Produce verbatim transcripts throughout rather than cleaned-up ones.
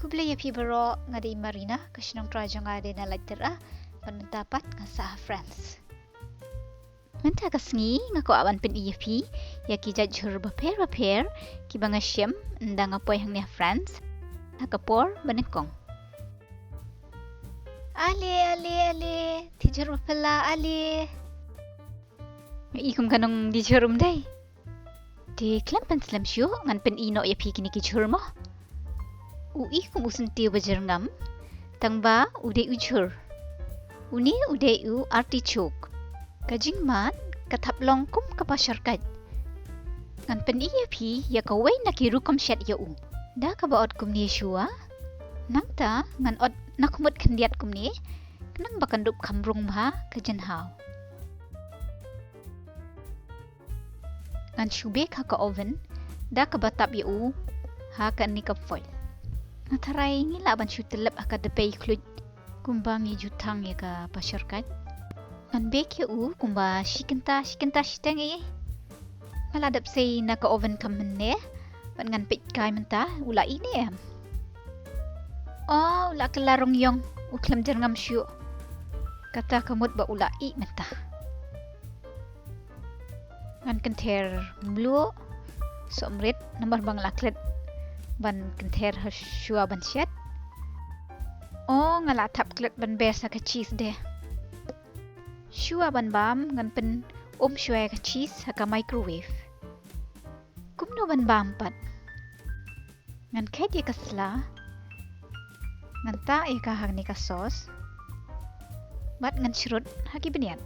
Khublei ïa phi baroh, nga dei Marina, ka shnong trai jong nga dei na Laityra, bad mynta pat nga sah ha France. Mynta ka sngi nga kwah ban pyni ïa phi ïa ki jait jhur bapher bapher kiba nga shem ynda nga poi hangne ha France ha ka por ba nyngkong. Ale, ale, ale, te jhur bapher la, ale. Nga i kum ka nongdie jhur um dei. Te khlem pynslem shuh, ngan pyni noh ïa phi kine ki jhur mo. U i kum u syntiew ba jyrngam, tangba u dei u jhur. Une u dei u artichoke. Ka jingmad ka thap long kum ka pashorkait. Ngan pyni ïa phi ïa kawei na ki rukom shet ïa u. Da kaba ot kumne shuwa, nangta ngan ot na khmut khyndiat kumne, khnang ba kan dup kham rung bha ka jynhaw. Ngan shu bake ha ka oven da kaba tap ïa u ha kane ka foil. Nga tharai ngi lah ban shu tyllep ha ka dpei khluit kumba ngi ju thang ïa ka pashorkait. Ngan bake ïa u kumba shi kynta, shi kynta shiteng ei. Nga la dep sei na ka oven kham mynne bad ngan peit kai mynta u la ih ne em. Oh, u la kylla rong ïong, u khlem jyrngam shuh. Kata ka mut ba u la ih mynta. Ngan kynther mluh, sohmrit, namar ba nga la klet ban kynther ha shuwa ban shet. Oh, nga la thap klet ban bes ha ka cheese de. Shuwa ban bam ngan pyn-um shuwa ïa ka cheese ha ka microwave. Kumno ban bam pat? Ngan khet ïa ka sla, ngan tah ïa ka hangne ka sauce, bad ngan shrut ha ki bniat.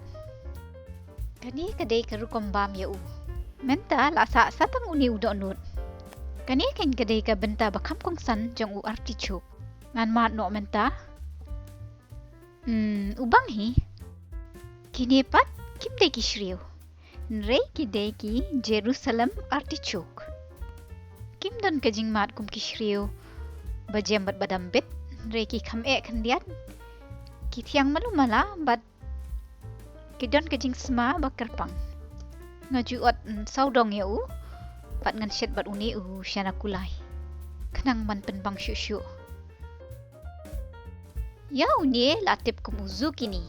Kane ka dei ka rukom bam ïa u. Mynta la sah sa tang une u dohnud. Kane kein ka dei ka bynta ba kham kongsan jong u artichoke. Ngan mad noh mynta. Hmm, u bang hi. Kine pat kim dei ki shriew. Hynrei ki dei ki Jerusalem artichoke. Kim don ka jingmad kum ki shriew ba jem bad ba dam bit, hynrei ki kham eh khyndiat. Ki thiang malu mala bad ki don ka jingsma ba kyrpang. Nga ju ot, mm, sawdong ïa u, bad ngan shet bad une u shana kulai. Khnang ban pynbang shuh shuh. Ïa une la tip kum u zucchini.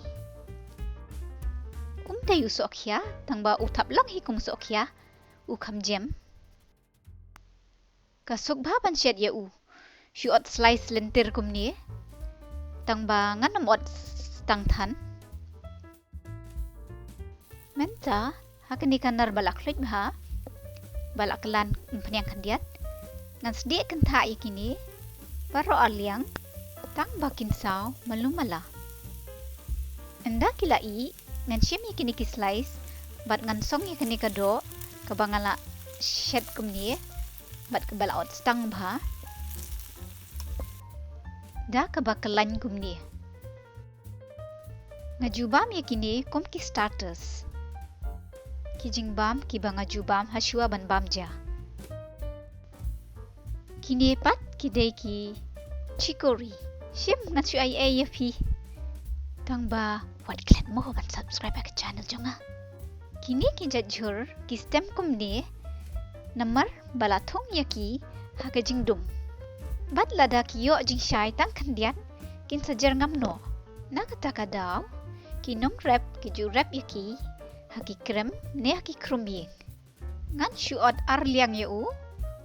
Um dei u sohkhia, tangba u thap long hi kum u sohkhia, u kham jem. Ka suk bha ban shet ïa u. Shu ot slice lynter kumne. Tangba ngan ym ot stang than. Mynta, ha kane ka nar ba la khluit bha, ba la kylla umphniang khyndiat, ngan sdieh kynthah ïa kine baroh arliang, tang ba kin saw malu mala. Ynda ki la ih, ngan shim ïa kine ki slice, bad ngan song ïa kane ka doh, kaba nga la shet kumne, bad kaba la ot stang bha, da kaba kylla kumne. Nga ju bam ïa kine kum ki starters. Ki jingbam kiba nga ju bam ha shuwa ban bam ja. Kine pat ki dei ki chicory. Shim ngan shu ai ei ïa phi. Tangba wat klet mo ban subscribe ha ka channel jong nga. Kine ki jait jhur ki stem kumne namar ba la thung ïa ki ha ka jingdum. Bad lada ki ïoh jingshai tang khyndiat kin sa jyrngam noh. Na kata ka daw ki nongrep ki ju rep ïa ki ha ki krem ne ha ki khrum ïing. Ngan shu ot arliang ïa u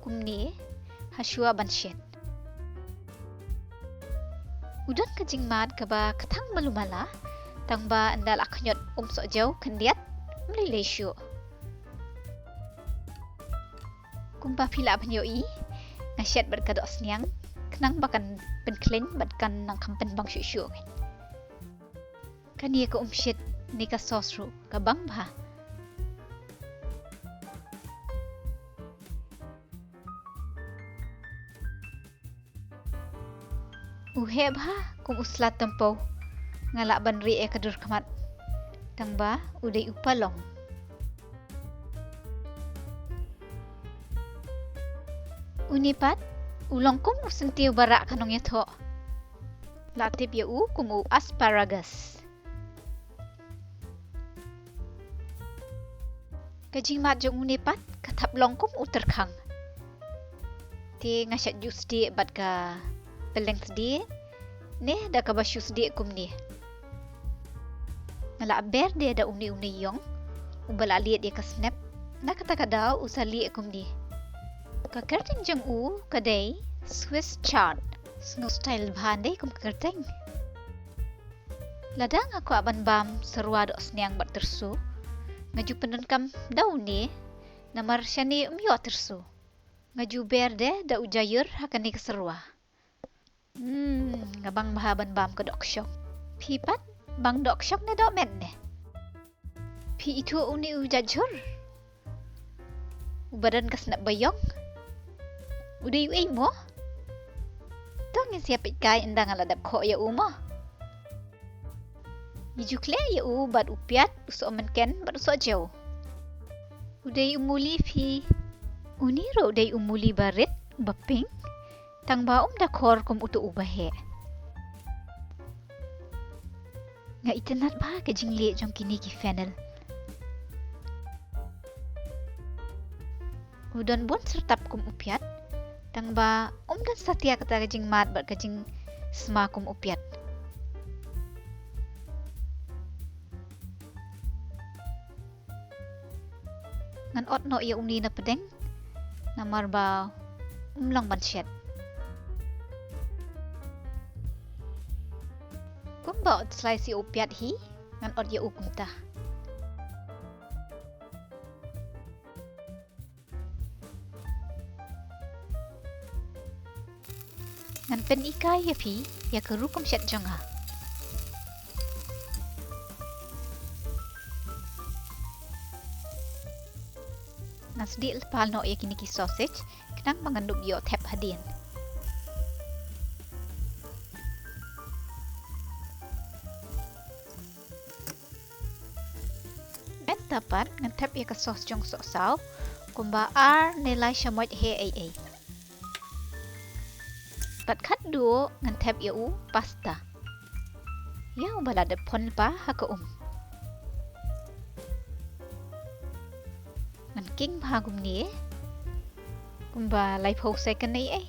kumne ha shuwa ban shet. U don ka jingmad kaba kthang malu mala, tangba ynda la khñiot um soh jew khyndiat, ym lei lei shuh. Kumba phi lah ban ïohi, nga shet bad ka dohsniang, khnang ba kan pynkhleiñ bad kan nang kham pynbang shuh shuh. Kane ka umshit ne ka sauce ruh ka bang bha. U heh bha kum u slad tympew, nga lah ban rieh ïa ka dur khmat. Tangba u dei u palong. Une pat u long kum u syntiew ba rah ka nongïathoh. La tip ïa u kum u asparagus. Ka jingmad jong une pat ka thap long kum u tyrkhang. Te nga shait ju sdieh bad ka pylleng sdieh ne da kaba shu sdieh kumne. Nga la ber de da une u neiïong uba la lied ïa ka snep, na kata ka daw u sa lieh kumne. Ka kyrteng jong u ka dei Swiss chard. Sngew style bha ne kum ka kyrteng. Lada nga kwah ban bam syrwa dohsniang bad tyrso, nga ju pyndonkam da une, namar shane ym ïoh tyrso. Nga ju ber de da u jaiur ha kane ka syrwa. Hmm, nga bang bha ban bam ka dohkshong. Phi pat, bang dohkshong ne dohmet ne? Phi ithuh une u jait jhur uba don ka snep ba ïong? U dei uei mo? To ngin sa ïa peit kai ynda nga la dep khoh ïa u mo. Ngi ju khleh ïa u bad u piat, u sohmynken bad u sohjew. U dei u muli phi. Une ruh u dei u muli barit, ba pink. Tang ba um da khor kum uto uba heh. Nga itynnad bha ka jingleh jong kine ki fennel. U don bun syrtap kum u piat, tang ba um don satia kata ka jingmad bad ka jingsma kum u piat. Ngan ot noh ïa une na pdeng, namar ba um long ban shet. Kumba ot slice ïa u piat hi, ngan ot ïa u kumta. Ngan pyni kai ïa phi ïa ka rukom shet jong nga. Ngan sdieh lypa noh ïa kine ki sausage, khnang ba ngan dup ïoh thep hadien. Mynta pat ngan thep ïa ka sauce jong sohsaw, kumba ar ne lai shamoit hei ei ei. Bad khatduh ngan thep ïa u pasta. Ïa uba la dep phon lypa ha ka um. Ngan king bha kumne. Kumba laiphew second ei ei.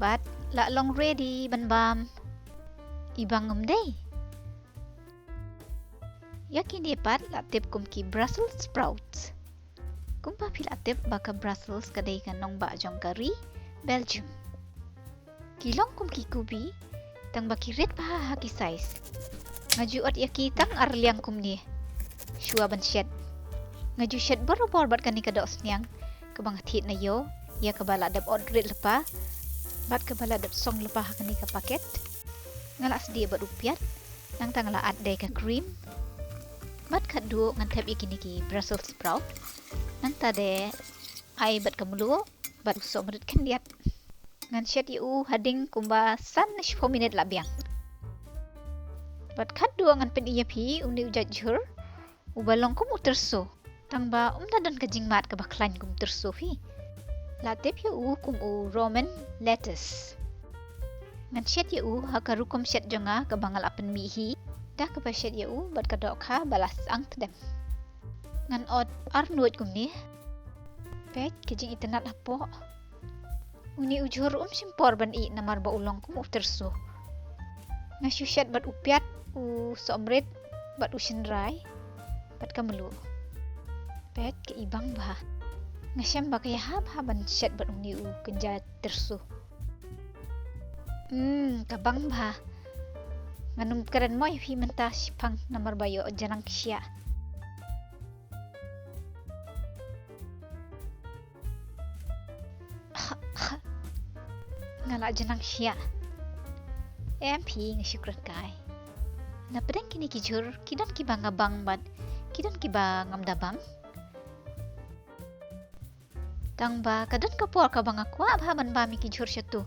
Bad la long ready ban bam. I bang um dei. Ïa kine pat la tip kum ki Brussels sprouts. Kumba phi la tip ba ka Brussels ka dei ka nongbah jong ka ri Belgium. Ki long kum ki kubi, tang ba ki rit bha ha ki size. Nga ju ot ïa ki tang ar liang kumne. Shuwa ban shet. Nga ju shet barabor bad kane ka dohsniang kaba nga thied na ïew, ïa kaba la dep ot rit lypa bad kaba la dep song lypa ha kane ka paket. Nga la sdieh bad u piat, nangta nga la add de ka cream. Bad khatduh ngan thep ïa kine ki Brussels sprout. Nangta de ai bad ka mluh bad u sohmrit khyndiat. Ngan shet ïa u hadien kumba san ne shiphew minit la biang. Bad khatduh ngan pyni ïa phi une u jait jhur uba long kum u tyrso. Tang ba um da don ka jingmad kaba khlaiñ kum tyrso phi. La tip ïa u kum u Roman lettuce. Ngan shet ïa u ha ka rukom shet jong nga kaba nga la pynmih hi. Da kaba shet ïa u bad ka dohkha ba la syang tdem. Ngan ot arngut kumne. Peit ka jingitynnad hapoh. Une u jhur um shim por ban ih namar ba u long kum u tyrso. Nga shu shet bad u piat, u sohmrit, bad u shynrai, bad ka mluh. Peit ka i bang bha. Nga shem ba ka ïahap ha ban shet bad une u kynja tyrso. Hmm, ka bang bha. Ngan ym kren mo ïa phi mynta shiphang namar ba ïoh jrang kshiah. Nga la jnang shiah. Em phi nga shu kren kai. Na pdeng kine ki jhur, ki don kiba nga bang bad ki don kiba ngam da bang. Tang ba ka don ka por kaba nga kwah bha ban bam ïa ki jhur shatu.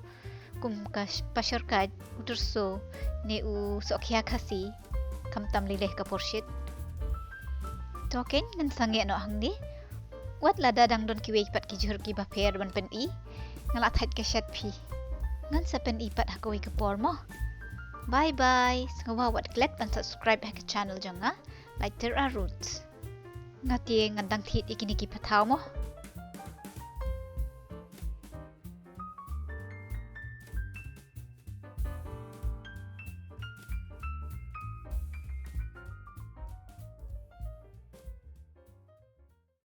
Kum ka sh-, pashor ka u tyrso ne u sohkhia khasi. Khamtam lei lei ka por shit. To kein ngan sangeh noh hangne. Wat lada dang don kiwei pat ki jhur kiba pher ban pyni. Nga la thait ka shet phi. Ngan sa pyni pat ha kawei ka por mo. Bye bye. Sngewbha wat klet ban subscribe ha ka channel jong nga. Lighter Roots. Nga te ngan dang thied ïa kine ki pathaw mo.